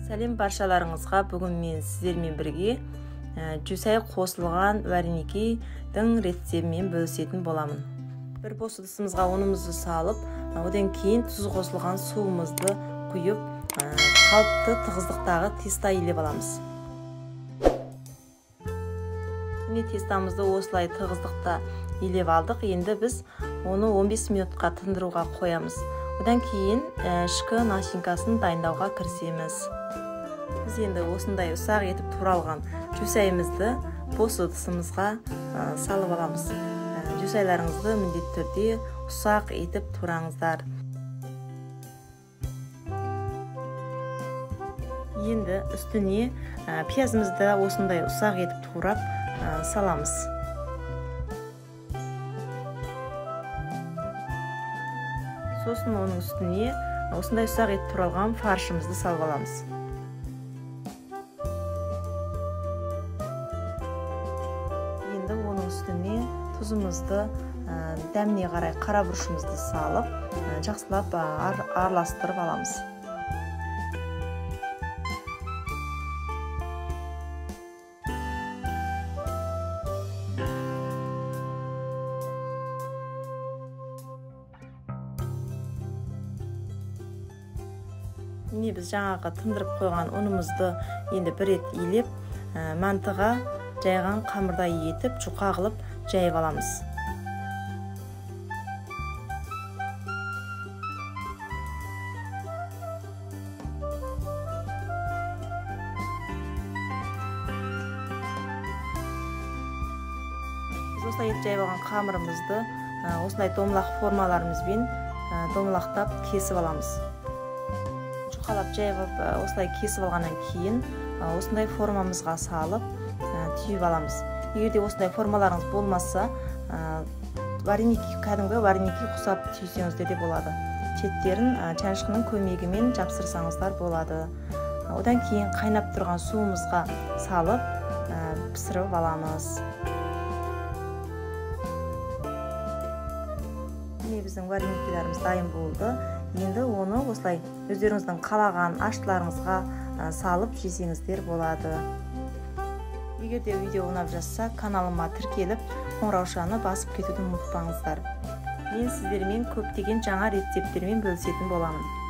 Сәлем баршаларыңызға. Бүгін мен сіздермен бірге жусай қосылған вареникидің рецептімен бөлісетін боламын. Бір бос ыдысымызға ұнымызды салып, одан кейін тұз қосылған суымызды құйып, қалыпты тығыздықтағы теста илеп аламыз. Міне тестамызды осылай тығыздықта илеп алдық. Енді біз оны 15 минутқа тындыруға қоямыз. Одан кейін ішкі начинкасын дайындауға кірісеміз. Біз енді осындай ұсақ етіп туралған жусайымызды бос ыдысымызға салып аламыз. Жусайларыңызды міндетті түрде ұсақ етіп тураңыздар. Енді үстіне пиязымызды осындай ұсақ етіп турап саламыз. Сосын оның үстіне осындай ұсақ етіп туралған фаршымызды салып аламыз. Енді оның үстіне тұзымызды, дәміне қарай қара бұрышымызды салып, жақсылап араластырып аламыз. Міне біз жаңағы тындырып қойған ұнымызды енді бір рет илеп, мантыға жайған қамырдай етіп, жұқа қылып жайып аламыз. Біз осылай етіп жайып алған қамырымызды осындай домалақ формаларымызбен домалақтап кесіп аламыз. Жұқалап жайып осылай кесіп алғаннан кейін осындай формамызға салып түйіп аламыз. Егер де осындай формаларыңыз болмаса, вареники, кәдімгі вареники құсап түйсеңіздер де болады. Шеттерін шанышқының көмегімен жапсырсаңыздар болады. Одан кейін қайнап тұрған суымызға салып пісіріп аламыз. Міне біздің вареникилеріміз дайын болды. Енді оны осылай өздеріңіздің қалаған аштыларыңызға салып жесеңіздер болады. Егер де видео ұнап жатса, каналыма тіркеліп, қоңыраушаны басып кетуді ұмытпаңыздар. Мен сіздермен көптеген жаңа рецепттермен бөлісетін боламын.